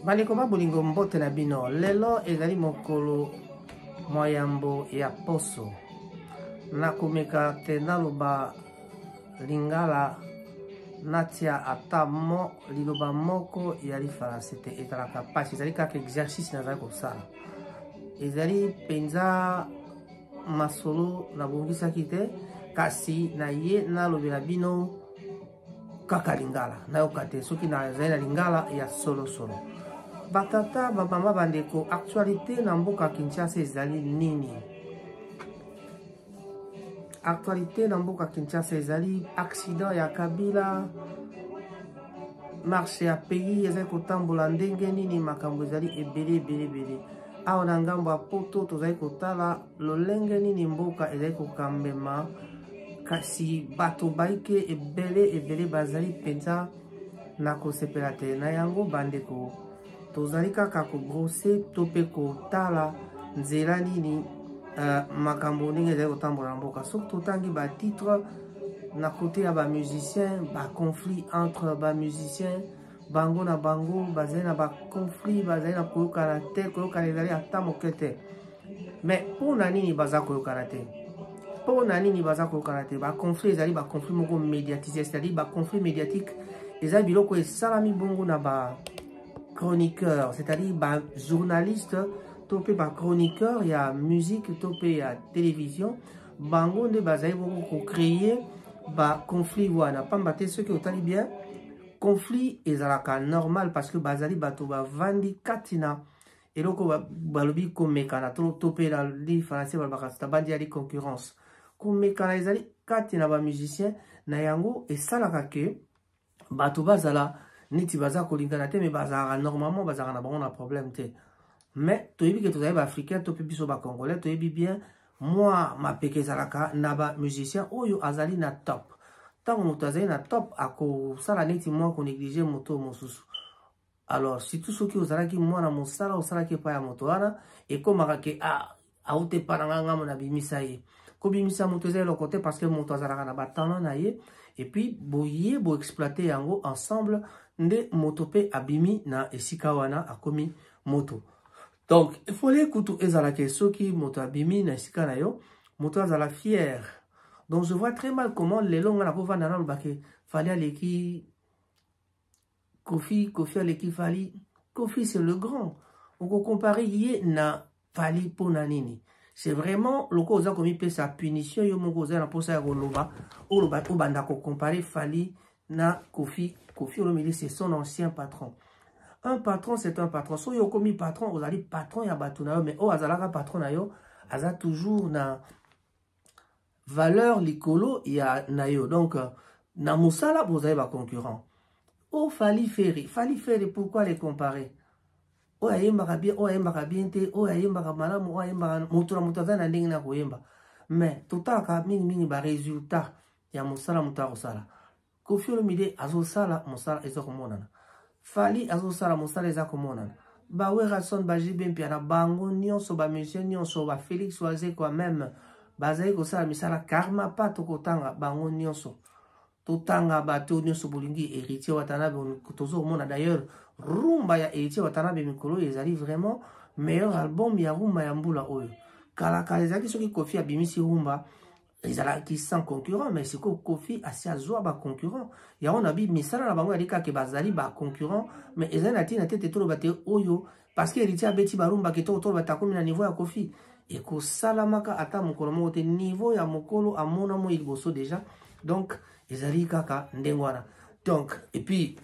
Bandeko ba bolingo, mbote na bino. Lelo ezali mokolo mwa yambo ya poso. Nakomeka te naloba lingala, natia ata mo liloba moko ya lifalanse te. Ezalaka mpasi, ezali kaka exercice nazali kosala. Ezali mpenza masolo nabongisaki te, kasi na ye nalobela bino kaka lingala. Nayoka te soki nazali na lingala ya solosolo. Batata, bamama, bandeko, actualité na mboka Kinshasa ezali nini? Actualité na mboka Kinshasa ezali accident ya Kabila, marche ya pays ezali kotambola ndenge nini, makambo ezali ebele ebele ebele. Awa na ngambo ya Poto tozali kotala lolenge nini mboka ezali kokambema, kasi bato baike ebele ebele bazali mpenza na kosepela te na yango. Bandeko, tozali kaka kobrose to mpe kotala nzela nini makambo ndenge ezali kotambola na mboka. Soki totangi batitre na kote ya bamusicien, baconflit entre bamusicien bango na bango, bazali na baconflit, bazali na koyokana te. Koyokana ezali ata moke te. Mais mpo na nini baza koyokana te? Mpo na nini baza koyokana te? Baconflit ezali baconflit moko médiatisé, c'est-à-dire baconflit médiatique eza biloko esalami bongo na ba chroniqueur, c'est-à-dire bajournaliste to mpe bachroniqueur ya musique to mpe ya télévision. Bango nde bazali bongo kocréer baconflit wana, pamba te soki otali bien, conflit ezalaka normal parce que bazali bato bavandi kati na eloko balobi komekana, to mpe na li français balobaka tabandi yali concurrence. Komekana ezali kati na bamusicien, na yango esalaka ke bato bazala neti baza kolingana te, mais bazalaka normalement, bazalaka na bango na problème te. Mais toyebi ke tozali baafricain to mpe biso bacongolais, toyebi bien mwa mapeke ezalaka na bamusicien oyo azali na top. Ntango moto azali na top, akosala neti mwa konéglige moto mosusu. Alors surtout soki ozalaki mwana mosala, osalaki epai ya moto wana, ekomaka ke ah, auta epai na nga, ngambo nabimisa ye. Kobimisa moto eza eloko te, parce que moto azalaka na batalent na ye, et puis boye boexploite yango ensemble nde moto mpe abimi na esika wana, akomi moto. Donc efole kutu ezalaka soki moto abimi na esika na yo, moto azala fier. Donc je vois très mal comment lelo nga nakovanda nalobake Fally aleki Koffi, Koffi aleki Fally. Koffi, c'est le grand. Okocompare ye na Fally mpona nini? C'est vraiment loko oza komipesa punition yo moko. Oza na mposa ya koloba, oloba, obanda kocompare Fally na Koffi. Koffi Olomide, c'est son ancien patron. Un patron, c'est un patron. Soki okomi patron, ozali patron ya bato na yo, mais oyo azalaka patron na yo aza toujours na valeur likolo ya na yo. Donc na mosala bozali baconcurrent. O Fally, Ferre, Fally, Ferre, pourquoi les comparer? Oyo ayembaka bien, oyo ayembaka bien te, oyo ayembaka malamu, oyo ayembaka, moto na moto aza na ndenge na koyemba. Mais totalaka mingimingi baresultat ya mosala moto akosala. Koffi Olomide azosala mosala, eza komonana. Fally azosala mosala, eza komonana. Bawerrason, baJB Mpiana, bango nyonso, bamusicien nyonso, baFélix Wazekwa même, bazali kosala misala. Karma pa tokotanga bango nyonso, totanga bato nyonso bolingi. Héritier Watanabe, tozokomona d'ailleurs rumba ya Héritier Watanabe mikolo oyo ezali vraiment meilleur album ya rumba ya mbula oyo. Kalakala ezalaki soki Koffi abimisi rumba, ezalaki sans concurrent, mais sikoyo Koffi asi azwa baconcurrent. Yango na bi misala na bango yali kaka bazali baconcurrent, mais ezali na ntina te te toloba te oyo parce que Héritier abeti barumba kitoko, toloba te akomi na niveau ya Koffi. Ekosalamaka ata mokolo moko te. Niveau ya mokolo amona moi liboso déjà. Donc ezali kaka ndenge wana. Donc et puis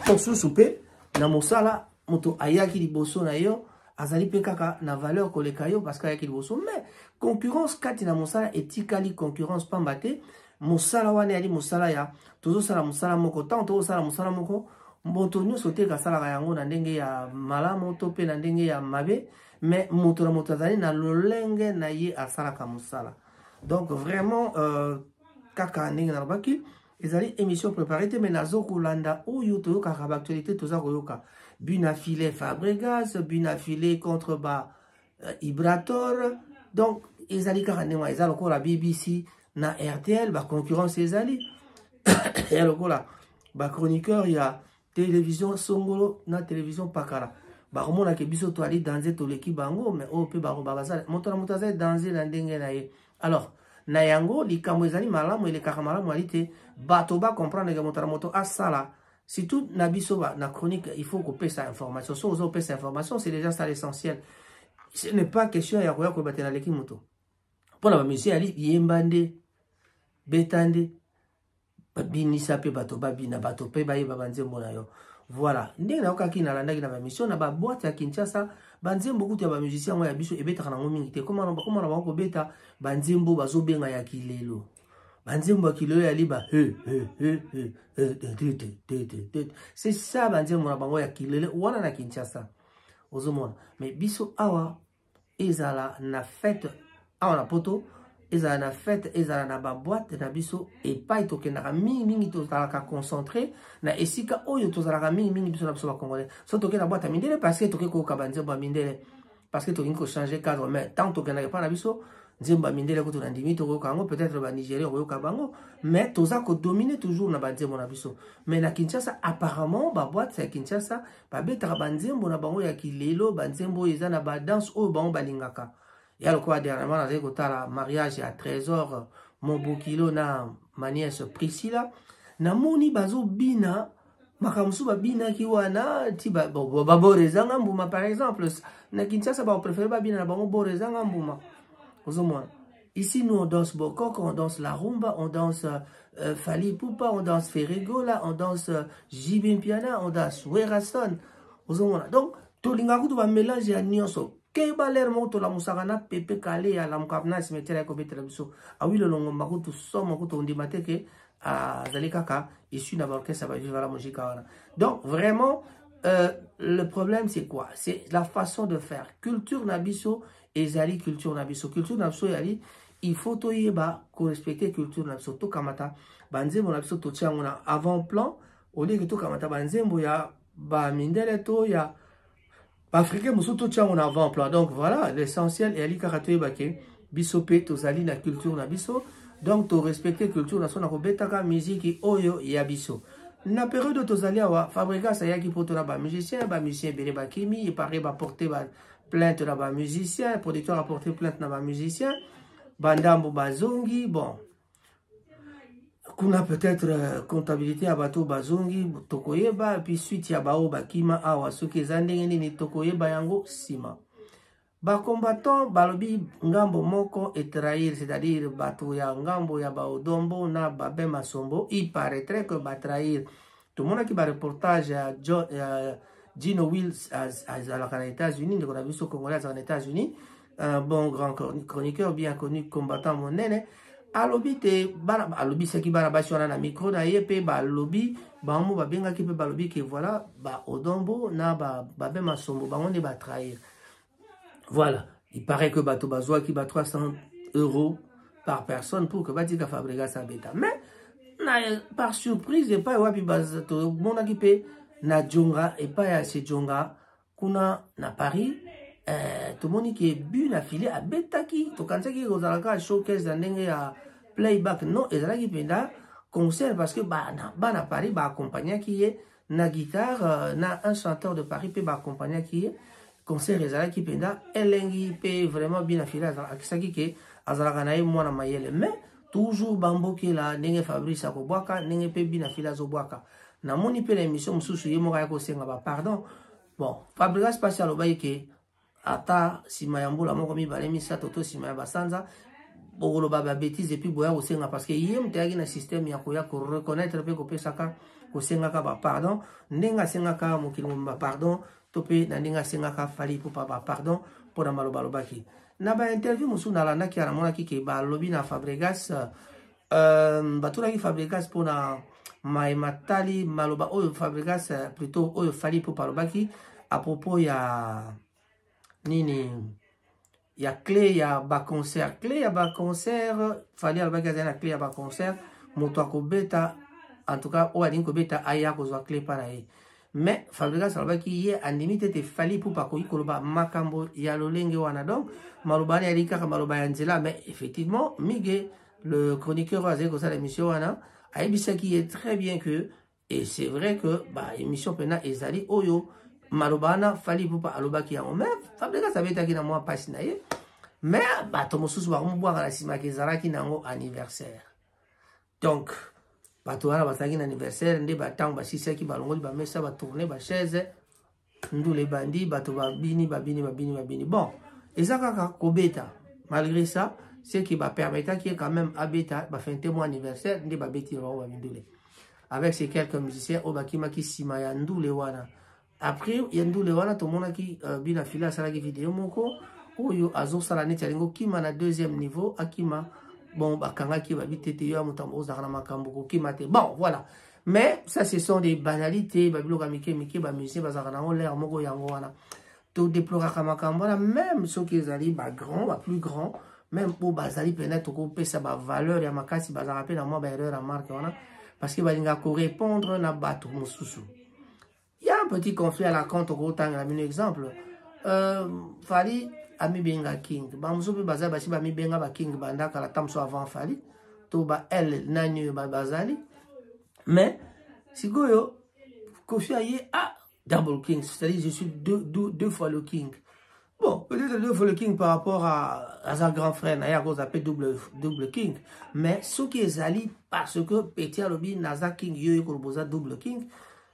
mosusu mpe na mosala, moto ayaki liboso na yo azali mpe kaka na valeur koleka yo parce que ayaki liboso. Mais concurrence kati na mosala etikali concurrence, pamba te mosala wana eyali mosala ya tozosala mosala moko. Ntango tozosala mosala moko, moto nyonso te kasalaka yango na ndenge ya malamu to mpe na ndenge ya mabe, mais moto na moto azali na lolenge na ye asalaka mosala. Donc vraiment kaka ndenge nalobaki, ezali émission préparée te, mais nazo kolanda oyo toyokaka baactualité. Toza koyoka But Filet Fabregas, But Filet contre ba Ibrator. Donc ezali kaka ndenge wana. Eza lokola BBC na RTL, baconcurrence ezali ya lokola bachroniqueur ya. Télévision songolo na télévision pakala, bakomona ke biso toali danger, toleki bango. Mais oyo mpe bazala moto na moto azali danger na ndenge na ye. Alors na yango, likambo ezali malamu, elekaka malamu ali te bato bacomprendre ke moto na moto asala. Surtout na biso ba, na chronique, il faut kopesa information. So ozopesa information, c'est déjà ça l'essentiel. Ce n'est pas question ya koya koyeba te naleki moto. Mpona bamusicien, ali yemba nde, beta nde, babinisa mpe bato babina, bato mpe bayeba banzembo na yo. Voilà ndenge nayokaki, nalandaki na bamission na baboîte ya Kinshasa, banzembo kutu ya bamusicien yango ya biso ebetaka nango mingi te. Koma na bango kobeta banzembo bazobenga ya kilelo, banzembo ya kilelo ya liba he he he he he, c'est ça banzembo na bango ya kilelo wana na Kinshasa ozomona. Mais biso awa, ezala na fête awa na Poto, ezala na fête, ezala na baboîte na biso epai tokendaka mingimingi, tozalaka concentré na esika oyo tozalaka mingimingi biso na biso bacongolais. So tokende na boîte ya mindele parce que toke koyoka banzembo ya mindele, parce que tolingi kochanger cadre. Mais tant tokendaka epai na biso, nzembo ya mindele kutu na ndimi tokoyoka yango, peut-être banigérien koyoka bango, mais toza kodominer toujours na banzembo na biso. Mais na Kinshasa, apparemment baboîte ya Kinshasa babetaka banzembo na bango ya kilelo, banzembo oyo eza na badanse oyo bango balingaka. Ya lokola dernièrement nazali kotala mariage ya Trésor Mobokilo na ma nièce Priscilla, namoni bazobina makambo mosusu babinaki wana ti baboro ezanga mbuma. Par exemple, na Kinshasa bapréféré babina na bango boro ezanga mbuma, ozomona. Ici, nous, on danse bokoko, on danse la rumba, on danse Fally Ipupa, on danse Ferre Gola, on danse JB Mpiana, on danse Werrason, ozomona. Donc tolingaka kutu bamélange ya nyonso. Keba lere moko tolamusaka na Pepe Kale, alamukaka na cimetière, ayekobetela biso Awilo Longomba. Kutu somo, kutu ondima te ke azali kaka issu na baorchestre ba Viva la Musica wana. Donc vraiment, le problème, c'est quoi? C'est la façon de faire. Culture na biso ezali culture na biso, culture na biso ezali, il faut toyeba korespecter culture na biso. Tokamata banzembo na biso, totia yango na avant plan au lieu ke tokamata banzembo ya bamindele to ya baafricain mosusu, totia yango na avant plan. Donc voilà, l'essentiel eyali kaka toyeba ke biso mpe tozali na culture na biso. Donc torespecte culture na biso na kobetaka miziki oyo ya biso. Na période oyo tozali awa, Fabregas ayaki mpo tona bamusicien, bamusicien ebele bakimi. Epare baporte ba plainte na bamusicien, producteur aporte plainte na bamusicien, bandambo bazongi. Bon, kuna peut-être comptabilité ya bato bazongi tokoyeba, puis suite ya bao bakima awa soki eza ndenge nini, tokoyeba yango nsima. Bacombattant balobi ngambo moko etrahir, c'est-à-dire bato ya ngambo ya baodombo na babe Masombo. Il paraîtrait que batrahir. Tomonaki bareportage ya Gino Wills, azalaka na États-Unis, ndeko na biso congolais azalaka na États-Unis, un bon grand chroniqueur bien connu, combattant monene. Alobi te bana, alobisaki bana basi wana na micro na ye mpe balobi bango babengaki mpe balobi ke voilà, baodombo na babe Masombo, bango nde batrahir. Voilà, il paraît que bato bazwaki ba 300 € par personne pour que batika Fabregas abeta. Mais na, par surprise, epai wapi tomonaki mpe na Jonga, epai ya se Jonga kuna na Paris, tomoni ke But na Filet abetaki. Tokanisaki kozalaka showcase na ndenge ya playback. Non, ezalaki mpenza concert, parce que bana, bana Paris baaccompagnaki ye na guitare, na un chanteur de Paris mpe baaccompagnaki ye. Concert ezalaki mpenza elengi mpe vraiment But na Filet akisaki ke azalaka na ye mwana mayele. Mais toujours bambokela ndenge Fabrice akobwaka, ndenge mpe But na Filet azobwaka. Namoni mpe na émission mosusu, ye moko aya kosenga bapardon. Bon, Fabregas mpasi alobaki ke ata nsima ya mbula moko, mibale, misato to nsima ya basanza, bokoloba babêtises et puis boya kosenga, parce que ye moto ayaki na système ya koya koreconnaître mpe kopesaka, kosengaka bapardon, ndenge asengaka mokili mobimba pardon, to mpe na ndenge asengaka Fally Ipupa bapardon mpona maloba alobaki na bainterview mosusu. Nalandaki, namonaki ke balobi na Fabregas, batunaki Fabregas mpona matali maloba oyo Fabregas, plutôt oyo Fally Ipupa alobaki à propos ya nini, ya clé ya baconcert, clé ya baconcert. Fally alobaki azali na clé ya baconcert, moto akobeta, en tout cas oyo alingi kobeta aya kozwa clé mpa na ye. Mais Fabregas alobaki ye andimi te ete Fally Ipupa akoki koloba makambo ya lolenge wana. Donc maloba wana yali kaka maloba ya nzela. Mais effectivement, Mige le chroniqueur oyo azali kosala émission wana ayebisaki ye très bien que Et c'est vrai que ba émission pena ezali oyo maloba wana Fally Ipupa alobaki yango, mais Fabregas abetaki na mwa pasi na ye, mais bato mosusu bakomobwaka na nsima ke ezalaki nango anniversaire. Donc bato wana bazalaki na anniversaire nde batango basisaki, balongoli bamesa, batourne bachaise, ndula ebandi, bato babini babini babini babini. Bon, eza kaka kobeta. Malgré ça, ce qui bapermetaki ye quand même abeta, bafente mwa anniversaire nde babeti bango babindule avec ces quelques musiciens oyo bakimaki nsima ya ndule wana. Après ya ndule wana, tomonaki Bina File asalaki video moko oyo azosala neti alingi okima na deuxième niveau, akima. Bon, bakangaki, babi te te, yo ya moto ozalaka na makambo, kokima te. Bon, voilà, mais ça, ce sont des banalités, babiloko ya mike mike. Bamusicien bazalaka nango l'air moko yango wana. Todeploraka makambo wana, même soki ezali bagrand, baplus grand, même mpo bazali mpena tokopesa bavaleur ya makasi, bazalaka mpe na mwa baerreur ya marque wana, parce que balingaka korépondre na bato mosusu. Y a un petit conflit à la con. Tokotangela bino exemple, Fally amibenga king, bamosusu mpe baza basi bamibenga baking banda kala, ta mosusu avant Fally to ba el nani oyo bazali. Mais sikoyo Kofi aye, ah, double king, c'est-à-dire je suis deux, deux, deux fois le king. Bon, peut-être deux fois le king par rapport à sa grand frère na ye, akoza mpe double, double king. Mais soki ezali parce que petit alobi naza king, yo ekoloba oza double king,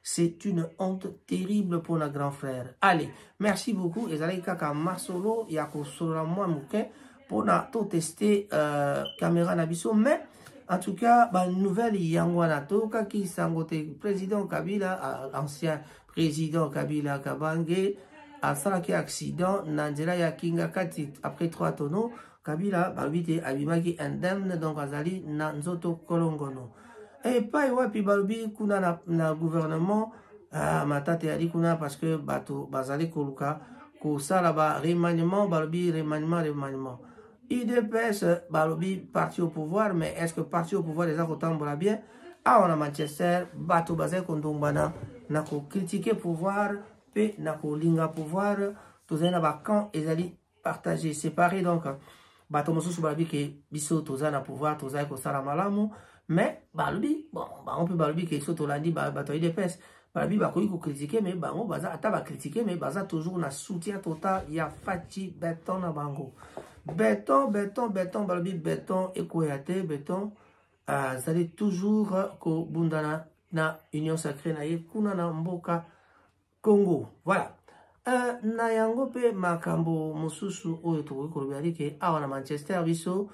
c'est une honte terrible pour notre grand frère. Allez, merci beaucoup. Ezalaki kaka masolo ya kosolola mwa moke mpona toteste caméra na biso. Mais en tout cas, banouvelle yango wana. Toyokaki sango te président Kabila, ancien président Kabila Kabange asalaki accident na nzela ya Kinga Kati après trois tonneaux. Kabila, balobi te abimaki indemne, donc azali na nzoto kolongono. Epai wapi? Balobi kuna na gouvernement, matata eyali kuna, parce que bato bazali koluka kosala ba remaniement. Balobi remaniement, remaniement. UDPS, balobi parti au pouvoir, mais est ce que parti au pouvoir eza kotambola bien? Awa na Manchester, bato bazali kondombana na kocritiquer pouvoir mpe na kolinga pouvoir. Tozali na bacamp ezali partagé, séparé. Donc bato mosusu balobi ke biso toza na pouvoir, tozali kosala malamu. Mais balobi, bon, bango mpe balobi ke so tolandi bato ya UDPS, balobi bakoki kocritiquer, mais bango baza, ata bacritiquer, mais baza toujours na soutien total ya Fatshi Béton na bango. Béton, béton, béton, balobi béton ekoya te. Béton azali toujours kobundana na Union sacrée na ye kuna na mboka Congo. Voilà. Na yango mpe makambo mosusu oyo tokoki koloba ke awa na Manchester, biso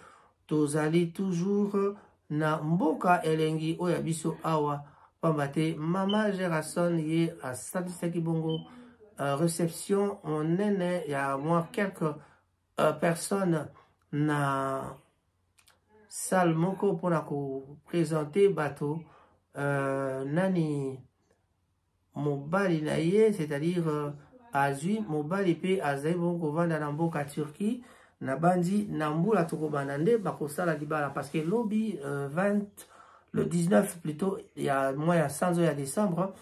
tozali toujours na mboka elengi oyo ya biso awa, pamba te mama Gerason ye asalisaki bongo réception monene ya mwa quelques personnes na salle moko mpona koprésenter bato nani mobali na ye, c'est-à-dire azwi mobali mpe azali bongo kovanda na mboka Turquie. Na bandi na mbula tokobanda nde bakosala libala, parce que lobi 20, le 19 plutôt ya mois ya sanzo ya décembre,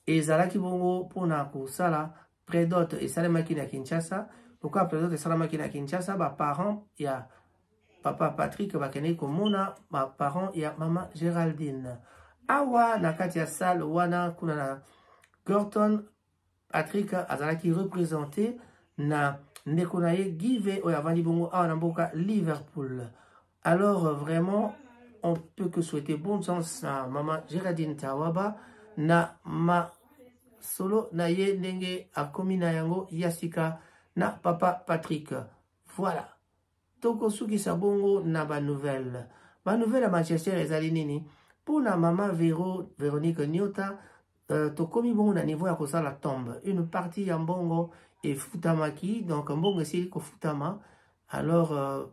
ezalaki bongo mpona kosala prédot. Esalemaki na Kinshasa. Lokola prédot esalamaki na Kinshasa, baparent ya papa Patrick bakendeki komona baparent ya mama Géraldine awa na kati ya salle wana kuna na Gorton. Patrick azalaki représenté na ndeko na ye Give oyo avandi bongo awa na mboka Liverpool. Alors vraiment, on peut que souhaiter bonne chance na mama Géraldine Tawaba na masolo na ye ndenge akomi na yango ya sika na papa Patrick. Voilà, tokosukisa bongo na banouvelle. Banouvelle ya Manchester ezali nini? Mpona mama Vero, Véronique Nyota, tokomi bongo na niveau ya kosala tombe. Une partie ya mbongo efutamaki, donc mbongo esili kofutama. Alors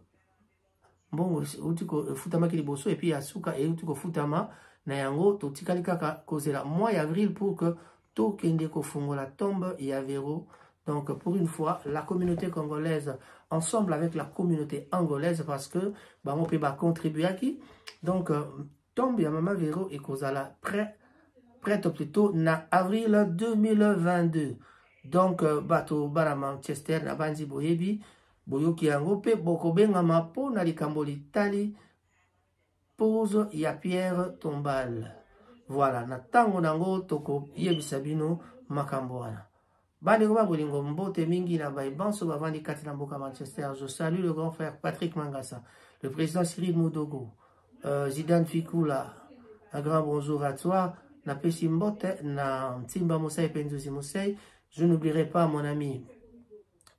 mbongo euti efutamaki liboso, et puis ya suka euti kofutama na yango. Totikali kaka kozela mois ya avril pour que tokende kofungola tombe ya Vero. Donc pour une fois, la communauté congolaise ensemble avec la communauté angolaise, parce que bango mpe bacontribuaki. Donc tombe ya mama Vero ekozala prêt, prête plutôt na avril 2022. Donc bato bana Manchester, na bandi boyebi, boyoki yango mpe bokobengama mpo na likambo litali pose ya pierre tombale. Voilà, na ntango na yango tokoyebisa bino makambo wana. Bandeko ba bolingo, mbote mingi na baye banso bavandi kati na mboka Manchester. Je salue le grand frère Patrick Mangassa, le président Cyril Mudogo, Zidane Fikula, un grand bonjour à toi. Napesi mbote na Ntimba Mosai mpe Nzuzi Mosai. Je n'oublierai pas mon ami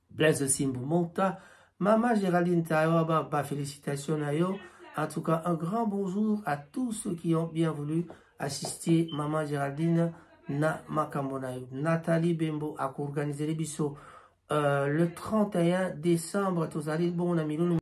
Blaise Simbu Monta, Mama Géraldine Tayoba, ba félicitations na yo. En tout cas, un grand bonjour à tous ceux qui ont bien voulu assister Maman Géraldine na makambo na yo. Nathalie Bembo akoorganiser biso le 31 décembre, tozali bongo na milulu.